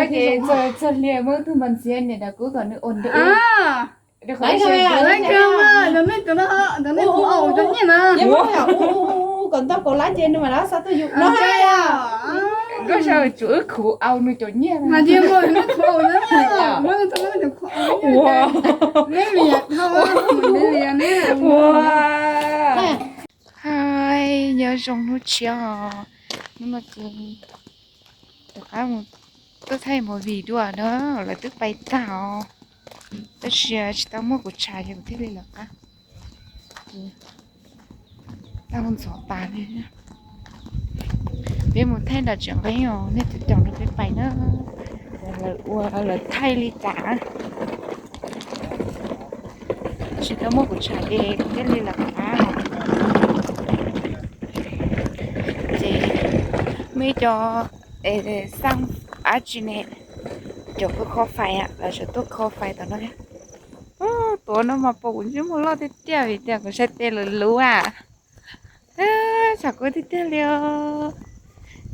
Ces txog hli muab tug mas ntxiv niam dam kub kom nws ua nrog. Lawv nej tus no, tus nej tus au cov nyiaj na. Kom ntau kaum lab ces nws mam li xa tuaj yus no. Nkauj Seej tsuas wb khuv au nws cov nyiaj. Mas ntsia nws khuv au, neb liam, neb liam ne. Ua, hai nyob zoo hnub tshiab os. Hnub no ces rov qab mus tuaj thaij movie dua na, lawv twb pais tag os. Tab sis tsis tau muaj kuv tshav ces kuv thiaj li lawv qab. Tau ntxhov tas li. Peb mus thaij nram tsev nqeeb os, nej tus caum nrog peb pais na. Lawv ua lawv thaij li cas, tsis tau muaj kuv tshav ces kuv thiaj li lawv qab. Ces muaj ib co xaj dab tsi ne, cov kho fais, lawv tseem tuaj kho fais tom no. Tuav no mas pom kuv ntsej muag loj tiag tiag vim tias kuv saib tes lawv luv a. Tshav kub tiag tiag li os.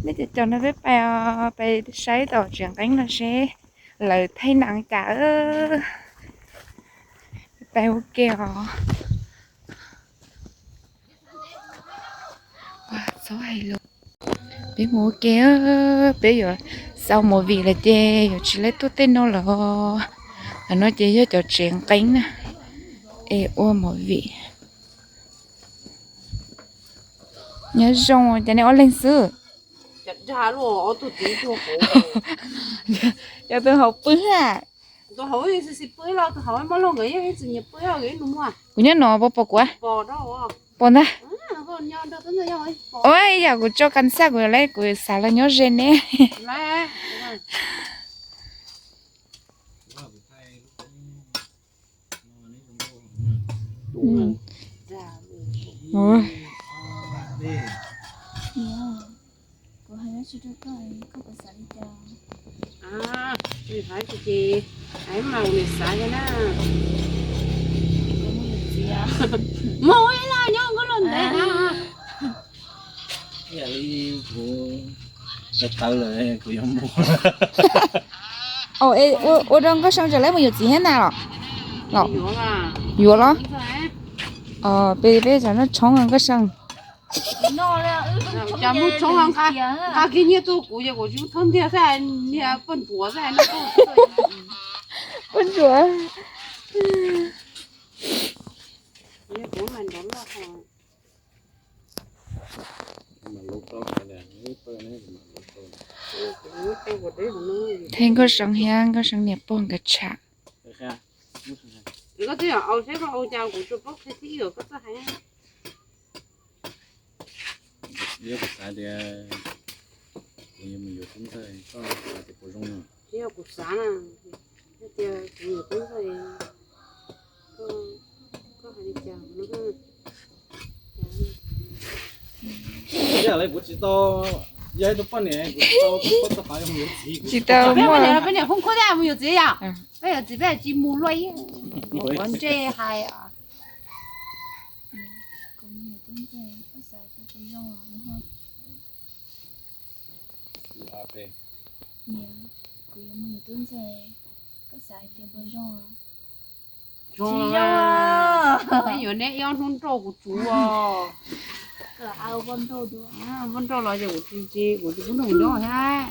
Nej cov caum nrog peb pais os, pais saib tom tsev nqeeb no seb lawv thaij nees cas. Pais ua ke os. Txhob hais lus. Peb mus ua ke, peb yuav xaus movie lawm ces yuav tsis laib tuaj tej no lawm. Ntawm no ces yog cov tsev nqeeb na, es ua movie. Nyob zoo, cas nej ob leeg xwb? Cov tus hauv pw na. Kuv nyob no puas pom kuv? Pom ntag. Ua yam kuv tso kas xaj kuv yuav laib, kuv xav los nyob ze ne. Mus ib los nyob nkauj los ntev. Ib yam li kuv tawv lawm kuv yuav mus. Ua rau Nkauj See tseem laib mus yuav txiv thiab na los? Yuav los? Peb, peb tsam no tshoob Nkauj See. Cas mus tshoob nqa kiag nyiaj tuaj kuv ces kuv tsis thawb ntiag xwb, niag poj ntsuam xwb. Poj ntsuam. Thaij Nkauj See thiab Nkauj See niam pog nkawd tsham. Yog kuv xav tias kuv yuav mus yuav tub ntxawg, koj xav tias puas zoo? Yog kuv xav na, tias kuv yuav tub ntxawg, koj hais li cas no? Yog lawv kuv tsis tau, yog ib tug poj niam kuv tsis tau, kuv tsis tau, tsis tau muaj. Peb niam phooj khuab thiab mus yuav txiv yom? Peb yuav txiv peb tsis mus luaj ib, ua ntsej hais. Kuv yuav mus yuav tub ntxawg, koj xav hais tias puas zoo? Zoo, peb yuav neb ib ob hnub nrauj kuv tsuv os. Poj nrauj los ces kuv tsis, kuv tsis pub nrauj nyob thiab.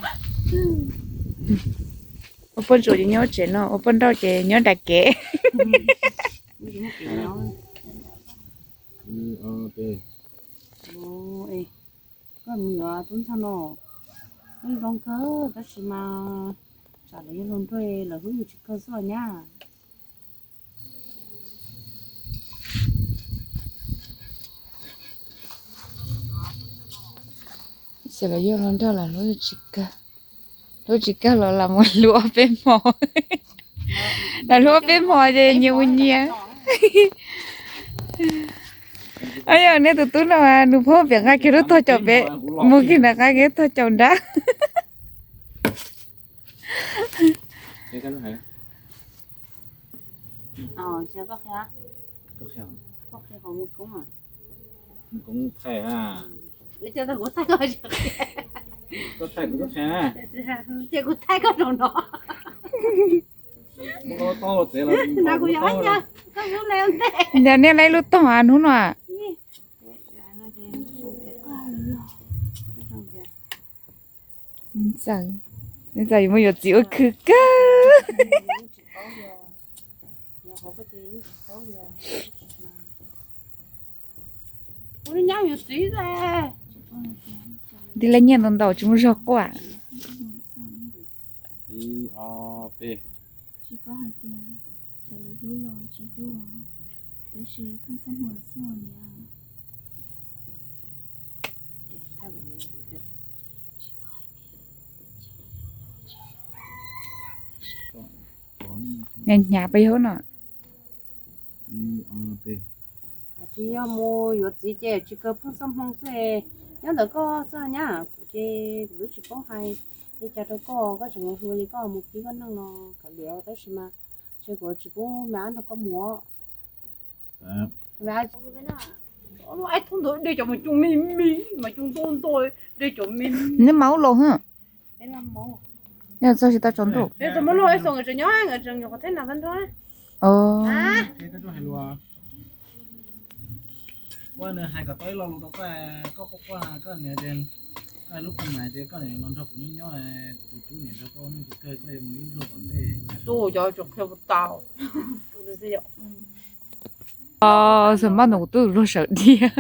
Ua poj ntsuam ces nyob tsev no, ua poj nrauj ces nyob nram kev. Koj mus yuav tub ntxawg no, zoo kawg tab sis mas tsam lawv yog luag nruj lawv hlub yus tsis kawg xwb os nyab. Xyov lawv yog luag nruj lawv hlub tsis kawg, hlub tsis kawg los los mus hlub ob peb hmo. Los hlub ob peb hmo ces nyias mus nyias. Yog nej tus tub no nws phob piam nqa kiag lub tog caum pem, mus kiag nram nqa kiag lub tog caum nrab. Koj thaij kuv tub qhe na. Ces kuv thaij koj rau no. Muab koj lub taub hau txev los na, kuv yog koj lub le ntej. Yog nej lub taub hau hnub no. Ntxawm, ntxawm yuav muaj yuav txiv ua khwv kawg. Tig laj nyiaj ntau ntau tsis muaj zog quaj. Ib, ob, peb. Tsis paub hais tias xyov lawv hlub los tsis hlub os, tab sis pheej xab hmuas xwb os niam. Hnyav hnyav peb yog no. Tsis yog mus yuav txiv ces tsis kawg pheej xab hmoo xwb, nyob ntawm koj xwb nyab, kuv ces kuv twb tsis paub hais li cas rau koj, koj tseem ua hlua li koj mus pib koj neej no kom liam, tab sis mas ntshe kuv tsis pub me ab nrog koj mus. Neb mas ub los hwj. Yog txog tsis tau tsaus ntuj. Nkawd tseem muaj luj ib xyoos nkawd tseem nyob, nkawd tseem nyuam qhuav theb nas tag nrho. Koj hais kom tau ib lo lus rau koj, koj quaj quaj koj niam ces, koj lub kua mas ces koj niam los nrog kuv nyob nyob, kuv tus tub niam nrog koj ua neej tsis kawg, koj yuav mus ib zaug tom ntej. Tub cov tsis qhia tau. Xav maj no kuv twb luag sawv diag.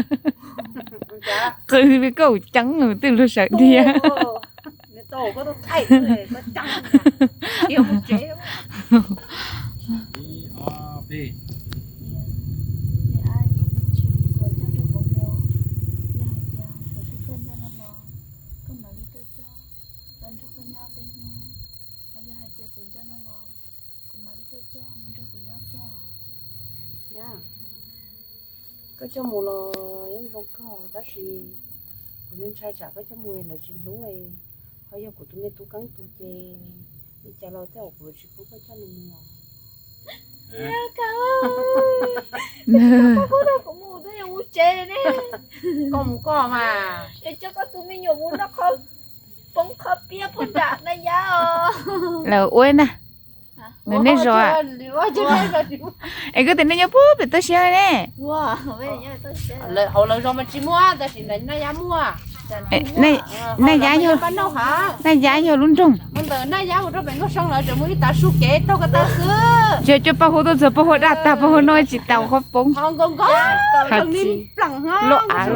Qw li koj ua ceeb twb luag sawv diag. Kuv mam li tuaj coj mus nrog kuv nyob xwb. Koj coj mus los yeej zoo kawg tab sis kuv ntshai tsam koj coj mus lawv tsis hlub, ho yog kuv tus me tub keeb tus ces li cas los tej zaum kuv tsis pub koj coj nws mus. Koj pub rau kuv mus twb yuav mus tsev ne. Koj mus koj mas, es coj koj tus me nyuam mus noj qhov poob qhov piab puag nram Naj Yab os. Lawv ua na. Nws nej zos. Es koj tias nej nyob puag pem toj siab ne. Hauv lawv zos mas tsis muaj tab sis Naj Yab muaj. Naj Yab yog, Naj Yab yog lub nroog. Mus ntawm Naj Yab mus rau pem Nkauj Seeb lawv tseem muaj ib tav su kev taug ko taw xwb. Tsis coj Paj Huab tuaj txog, Paj Huab daj tag, Paj Huab noj tsis tau qhov poob. Lub av.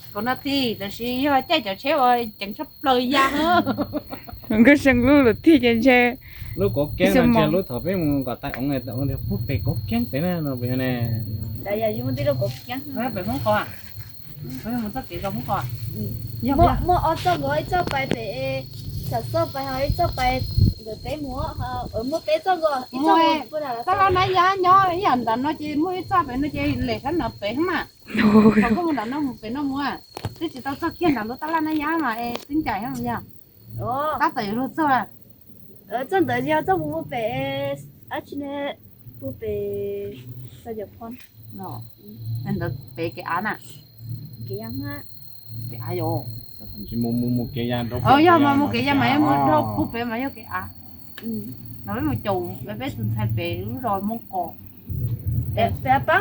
Kaum nas this, tab sis yog caij cov tsheb uas ceev tshaj plaws ya. Nkauj Seeb lub luv thij ces ntshe lub kauv keeb no, lub thaum peb mus kom tais oov tias pub pem kauv keeb pem na no pem ne. Pem Hmoob qhov, muaj ob txoj nkaus, ib txoj pais pem, txham txoj pais ho ib txoj pais ntawm peb mus, muaj peb txoj nkaus, ib txoj mus puag nram Tab Laj Nab Yab nyob ib yam nram no ces muaj ib txoj pem no ces lem sab nram pem mas. Thaum koj mus nram no mus pem no mus, twb tsis tau txog kiag nram lub Tab Laj Nab Yab mas es twb ncaim yog. Tab tom yuav luag txog. Txoj ntawd yog txoj mus puag pem, dab tsi ne, puag pem Xab Yam Phoo. Ntawd pem kev av na. Kev av yog, mus mus kev ya, yog mas mus kev ya mas yog mus rau puag pem mas yog kev av. Mas peb mus caum peb tus ntxhais pem lub zos Hmoob Kos. Pem Av Peeb,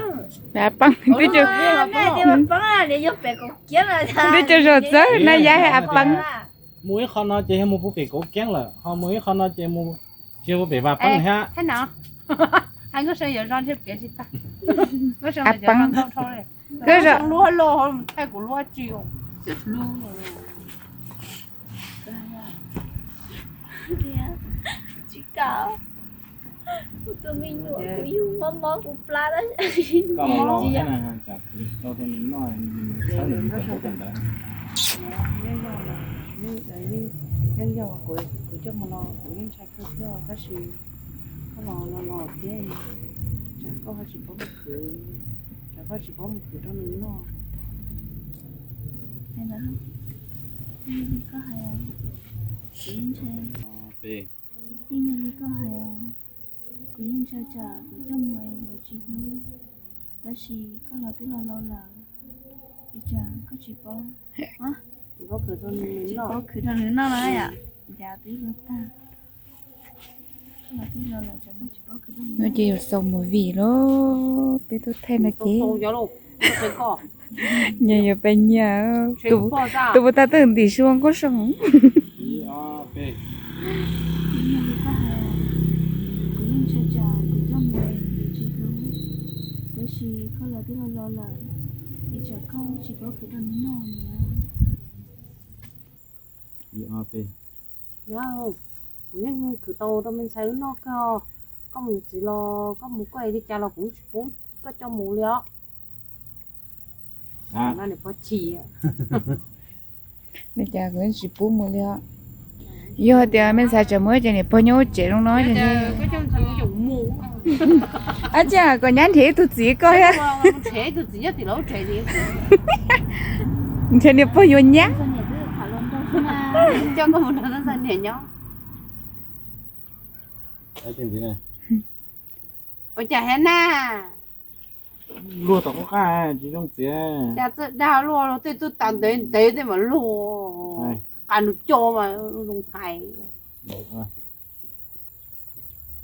twb cov zos txawb Naj Yab hais Av Peeb. Mus ib qho no ces yog mus puag pem Kauv Keeb lawm, ho mus ib qho no ces mus tsis puag pem Vaj Peeb thiab. Hais Nkauj Seeb yuav zog ntshe piav tsis tag. Nkauj Seeb ntau dhau li. Nkauj Seeb lub loj thaij kuv lub tsis. Tsis kam, kuv tus me nyuam kuv yug mob mob kuv plab tab sis. Koj los los thiab na, tsam tau rau nws noj, txhawb nws mus tom ntawd. Yeej yog, yeej yog kuv coj mus los kuv yeej ntshai kawg thiab tab sis koj los los los thiab, tsam koj ho tsis paub mus khwv, tsam koj tsis paub mus khwv rau nws noj. Hais ntawd, koj hais, kuv yeej ntshai. Yeej yog li koj hais os, kuv yeej ntshai tsam kuv coj mus es lawv tsis hlub, tab sis koj los twb los laus lawm, Koj tsis paub, tsis paub khwv rau nws noj no yom, ncav twb luag tag. No ces yuav xaus movie los, peb tuaj thaij no ces nyias yuav pais nyias, tus puas tag twb ntim su nkauj zoo. Kuv yeej khwv tau rau me ntxhais wb noj kawg. Koj mus yuav txiv los koj mus koj ev li cas los kuv tsis pub koj coj mus li os. Li cas kuv yeej tsis pub mus li os. Yog tias me ntxhais tseem mus ces niam pog nyob tsev zoo no. Ab tsi, kom nyab nrhiav ib tug txiv koj thiab. Nrhiav niam pog yuav nyab. Ua cas thiab na? Luag tom qab qab tsis zoo txiav. Cas txawj dag luaj, luag tej tub tas ntev ntev tej mas luag, qas nws co mas zoo hais.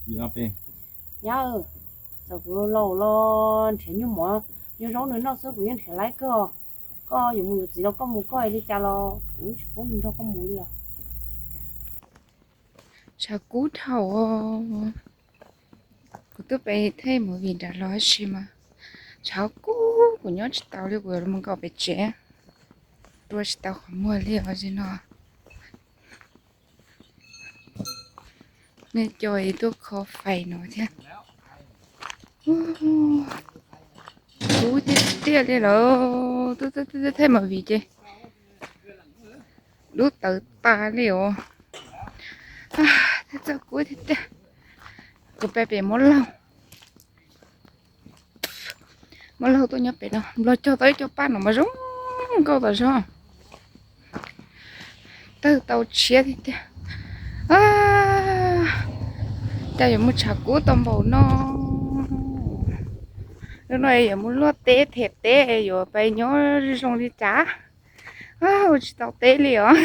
Nyab, txawm kuv laus laus los nrhiav nyuag mov nyuag zaub nws noj xwb kuv yeej nrhiav laib kawg. Koj yuav mus yuav txiv los koj mus koj li cas los kuv yeej tsis pub nws nrog koj mus li os. Tshav kub dhau. Kuv twb pais thaij movie nram los tab sis mas tshav kub kuv nyob tsis tau li, kuv yuav los mus nkaum pem tsev, rua tsis tau qhov muag li os no. Nej coj tuaj kho fais no thiab. Kub tiag tiag li lawm, twb thaij movie ces dub tawv tas li os. Twb txawj kub tiag tiag. Kuv pais pem Muab Laug. Muab Laug tuaj nyob pem no, Nplog cog tau ib co paj no mas zoo nkauj tas zog. Tawg tau tshiab tiag tiag. Cas yuav mus tshav kub tau npaum no. Lub no yuav mus luaj teb them teb, yuav pais nyob zoo li cas. Ua tsis tau teb li os.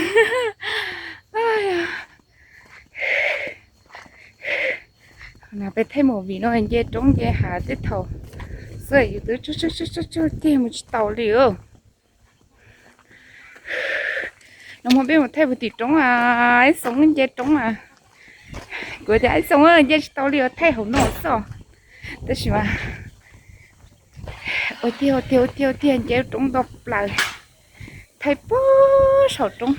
Peb thaij movie no nce roob nce hav tej thaum xwb yus twb tsuj tsuj tsuj ceg mus tsis tau li. No mas peb mus thaij puag tim roob, Aib Xoo nce roob. Kuv tias Aib Xoo nce tsis tau li os, thaij hauv no xwb. Tab sis mas ua tiag ua tiag ua tiag ua tiag nce roob nto plaws, thaij puag saum roob.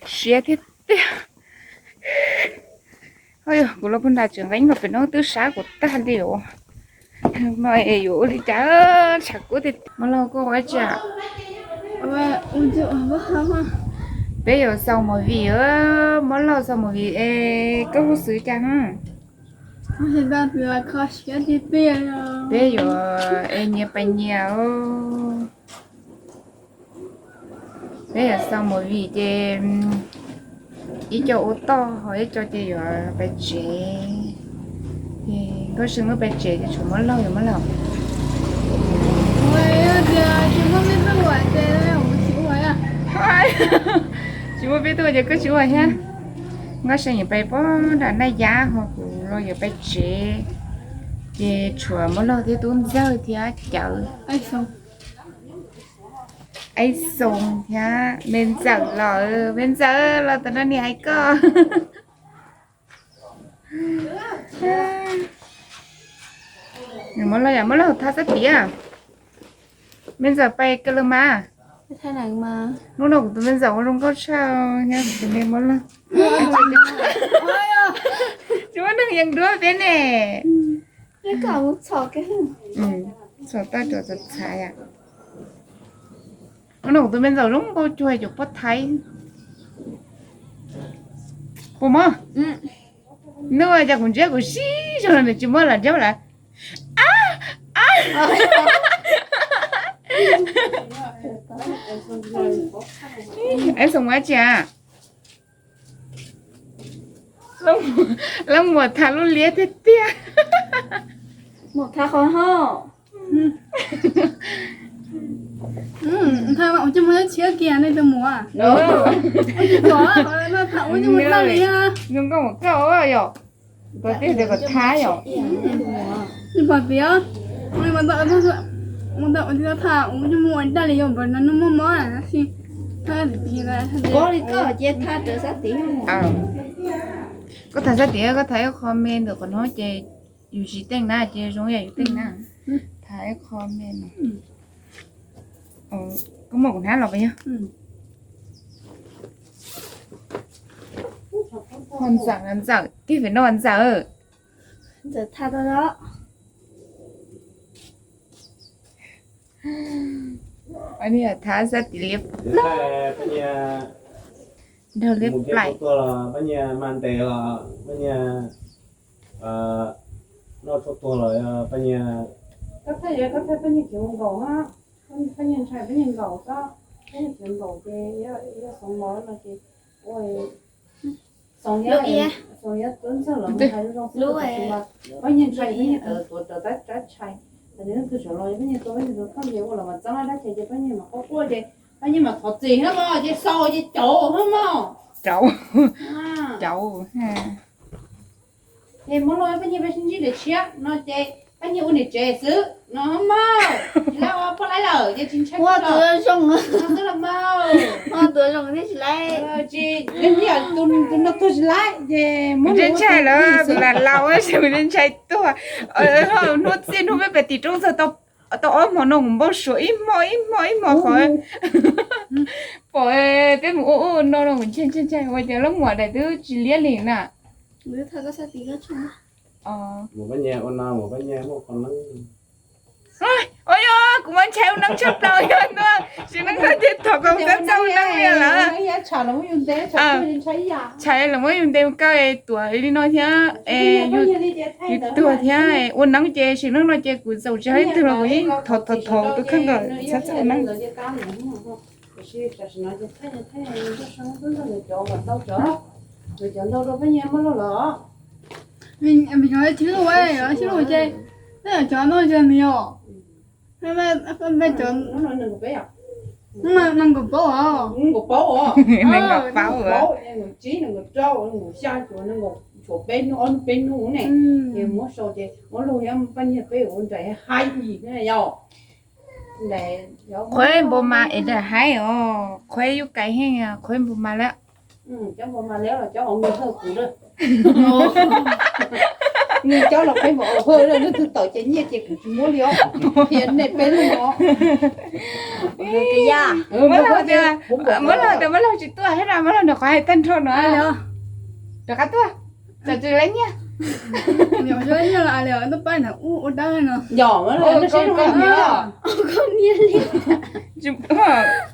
Siav tiag tiag. Kuv los puag nram tsev nqeeb los pem no twb sab kuv tag li os. No yuav ua li cas, tshav kub tiag. Muab Laug koj ua tsi? Peb yuav xaus movie, Muab Laug xaus movie es koj hu xwm cas? Peb yuav es nyias pais nyias. Peb yuav xaus movie ces ib co ua toj ho ib co ces yuav pais tsev. Nkauj See lub pais tsev ces tshuav Muab Laug, yuav Muab Laug. Tsis muaj peb tug ces koj tsis ua thiab. Nkauj See yuav pais puag nram Naj Yab ho kuv los yuav pais tsev. Ces tshuav Muab Laug thiab Tub Ntxawg thiab Cawv. Aib Xoo thiab Me Ntxawm los, Me Ntxawm los tam no niam hais koj. Muab Laug, Muab Laug thab xab tiav. Me Ntxawm pais kawg lawm mas. Hnub no kuv tus Me Ntxawm ua zoo nkauj tshaj thiab kuv tus me Muab Laug. Tsis muaj neeg yees duab peb ne. Txhom tawj ruam txav txhav yom. Hnub no kuv tus Me Ntxawm zoo nkauj cuag cov poj thaib. Puas mob? Hnub no cas kuv ntsiab kuv sib zog los nws tsis muab lawm ntsiab lawm. Aib Xoo ua tsi a? Leej muam tham lub liab tiag tiag. Muam tham qhov hauj. Ntawd ua coj mus ib txhia kiag nej tus muam. Ua tsis txog, ua coj mus tag li. Zoo nkauj mus kauj yom. Koj tij tias kom thab yom. Tsis pom tias mus tau ua tij tau thab, ua coj mus ua tag li yom, npawg no nws muaj mob si. Koj li koj cia thab rau sab tid. Koj thab sab tid, koj thab ib qho me ntawm qhov no ces yus tsis teej na ces zoo yam yus teej na. Thab ib qho me no. Koj muab kuv hnab los pas yog. Ho ntxawm, ntxawm, tij fem no ntxawm. Ntxawm thab tau os. Thab sab tid liab, nrog liab plaim. Noj tshuaj tuag los pab nyiaj, koj thaij yog koj thaij pab nyiaj khiav nkaus na, pab nyiaj ntshai pab nyiaj nkaus xwb, pab nyiaj khiav nkaus ces yog xoov los no ces ua xoov, xoov yog tuab ntxawg los mus hais zoo xwb, pab nyiaj ntshai pab nyiaj tawv tuav rawv tab rab tshais, hais tias leej twg tseem los pab nyiaj tua pab nyiaj tua koj ces ua los mas txeeb dab tsi ces pab nyiaj mas quaj quaj ces pab nyiaj mas thov txim na mog ces xaus ces cauv hab mog. Cauv, cauv. Ces muab luag pab nyiaj peb sib ntsib daim tshiab no ces pab nyiaj ua niam tsev xwb no mog, tsis lab ua poj laib lawm ces tsis ntshai ua tus zoo, tus zoo thiab tsis lab, tsis, tus no tuag tsis lab ces muab ntshai lawm, tus lam laus es ntshai tuag. Hnub txij hnub peb pem tim roob txog tau ob hmo no kuv npau suav ib hmo ib hmo ib hmo qhov pom peb mus ua ua no no kuv ntshai ntshai ntshai ua cas lub muam daim twb tsis liab li na. Ua yog kuv muab ntshai ua neeb tshaj plaws yog no, tsis neeb tag ces thov kom txhob txawj ua neeb li lawm. Tshais los muab yus ntes kaw tuam li no thiab, yus tuag thiab ua neeb ces sim neej no ces kuv txaus tsis hais leej twg los kuv yeej thov thov thov tus kheej kom txhob txawj ua neeb. Tsis lug, tsis lug ces, cov no yog nws os. Nees nkaum plaub os. Nees nkaum plaub os. Tshuav peb hnub ob hnub peb hnub ne, ces muab sau ces muab lug thiab pab nyiag peb ua nraim haib yim yom. Qhuav npaum mas es nraim haib os, qhuav yub kais heej, qhuav npaum mas lawm. Cov npaum mas lawm los cov nws hawj kuv lawm. Nws cov los qhuav npaum hawj lawm, leej twg tawm ces nyiaj ces kuv tsis muab li os. Qhia nej peb lub no. Muab los tias, muab los tias muab los tsis tuaj thiab na, muab los nrog qhov hais tag nrho no. Rov qab tuaj, tsam tsis lab nyiaj. Yog,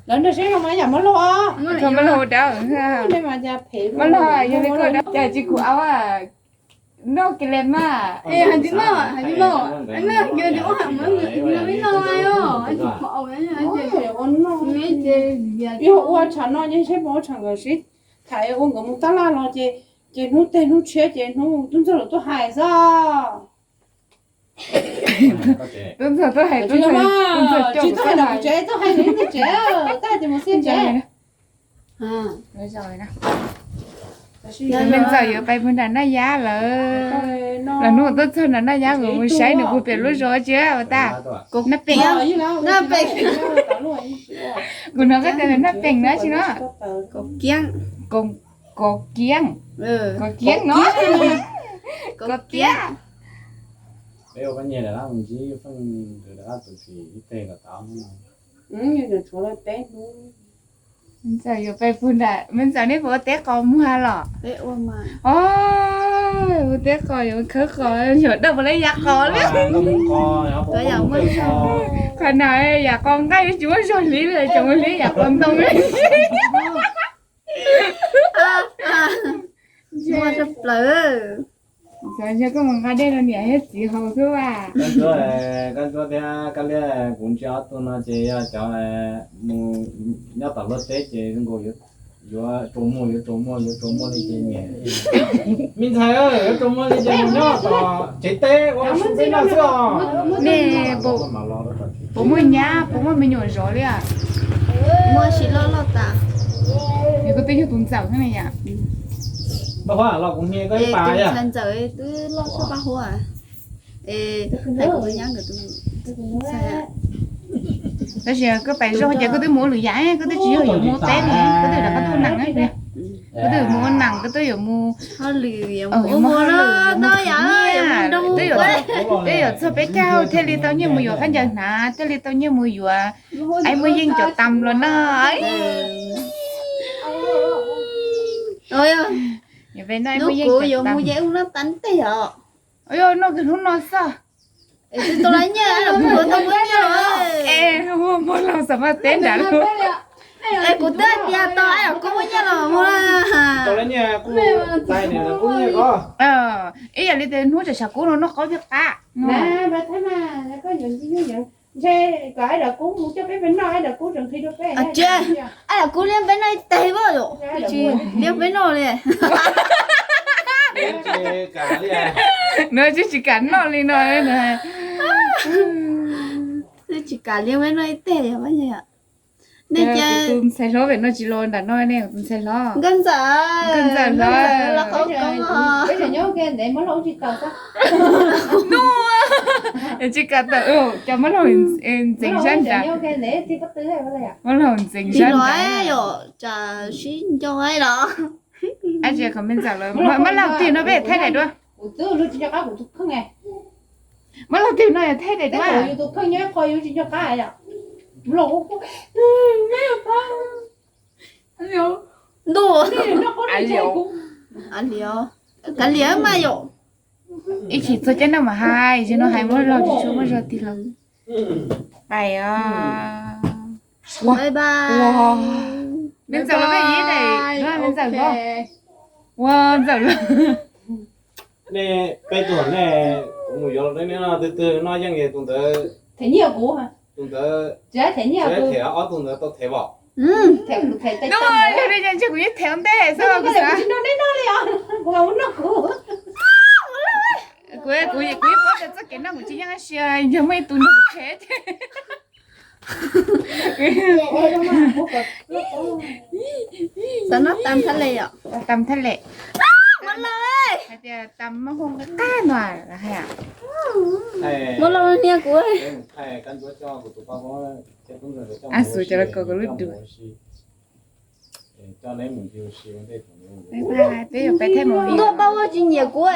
lawv nrog seb zoo mas yam muab luag, muab luag ua dawb, muab luag yog li koj dawb cas tsis kuv au. Noj kiag li mas. Hais tsis noj, hais tsis noj, yog ua tshav no ces seb puas ua tshav nkawd sib tham ua nkawd mus tab laj los ces, ces hnub tej hnub tshiab ces hnub tub ntxawg los tuaj hais xwb. Tub ntxawg tuaj hais, tub ntxawg, tsis tuaj hais ntawm kuv tsev, tuaj hais ntawm ib ntug tsev, tab hais tias mus xiab tsev. Me ntxawm yuav pais puag nram Naj Yab lawm. Los hnub tuaj txog nram Naj Yab mus saib nws puas pem lub zos tsi ua tag. Naj Peem, Naj Peem. Kuv hnov koj tias Naj Peem na tsi no. Kov Kiab, Kov Kiab no, Kov Kiab. Peb ua pab nyiag lawm, ntsib feej rov qab tus tsis ib teg kom tau. Me ntxawm yuav pais puag nram, me ntxawm nej puas ua teb qos muag los? Ua teb qos yuav khawb qos, yuav dawj puas lawv yav qos li. Qhov na yav qos nqaij tsis muaj zog li, tseem muaj li yav qos ntoo li. Muaj zog plaws. Xav ntshe koj mus nqa dej rau niam thiab txiv haus xwb as. Koj ntsuab thiab koj liab, kuv ntsia ob tug no ces yog cov mus nyob tom luag teb ces zoo nkaus yuav Yuav tau muaj, yuav tau muaj, yuav tau muaj li ces niam. Me ntxhais, yuav tau muaj li ces mus nyob tom tsev teb ua su teb no xwb os. Nej puas muaj nyab, puas muaj me nyuam zov li? Muaj, sis loj loj tas. Yog koj twb yog tus ntxawm xwb ne yom. Los kuv hnia koj ib pas yom. Ntxawm twb loj tshaj paj huab. Tab sis koj pais zoo ces koj twb mus ua lwm yam, koj twb tsis yog yuav mus ua teb li, koj twb rov qab tuaj nees na. Koj twb mus ua nees, koj twb yuav mus ua hauj lwm, twb yuav txog peb caug thiaj li tau nyiaj mus yuav khaub ncaws hnav, thiaj li tau nyiaj mus yuav Aib Muaj Yeej cov tas los noj. Yuav peb noj Aib Muaj Yeej cov tas. Yog noj kiag hnub no xwb. Es muab laug xam maj teb nrad lauj. Es kuv twb tias tau Aib Yam Kub muaj nyiaj los muag. Ib yam li tias hnub tsam Yam Kub no noj qaub thiab qab. Ntshe kom Aib Yam Kub mus coj peb peb noj, Aib Yam Kub tseem nqhis rau peb. Aib Yam Kub liab peb noj ib teg pab yom. Liab peb noj li. Nws twb tsis kam noj li no. Twb tsis kam liab peb noj ib teg. Nej tus ntxhais hlob pem no tsis los nram no ne, tus ntxhais hlob. Nkauj Ntxawm, Nkauj Ntxawm hlob. Tsis kam tawm, cov muab laug ntxeev sab nrad. Muab laug ntxeev sab nrad. Ab tsis qhov me ntxawm los muab laug twg no peb thaij daim duab. Muab laug twg no thaij daim duab. Ntuj, kav liam mas yom. Ib chim txog caij noj mas hais, zaum no hais muab laug tsis tshua muaj zog tiag los. Pais os. Bye bye. Me ntxawm los, me ntxawm los. Ua ntxawm los. Nej peb tug nej, kuv mus yuav los nej noj, twg twg noj yeej es tus ntawd them nyiaj kuv. Tus ntawd them nyiaj, them ob tug ntawd tau them vom. Ntuj, yog li ntawd ntshe kuv yeej them ua ntej xwb. Kuv, kuv, kuv yeej paub tias txoj kev noj kuv tsis yeej, tab sis yog muaj ib tug nrog kuv them ces xav noj tam thaj le yom. Tam thaj le. Hais tias tam maj hooj qab no hais. Muab laug niag kuv. A xu cov los kom kuv lub dua. Peb yuav peb thaij movie. Ntuj, pab ua tsis nyiam kuv.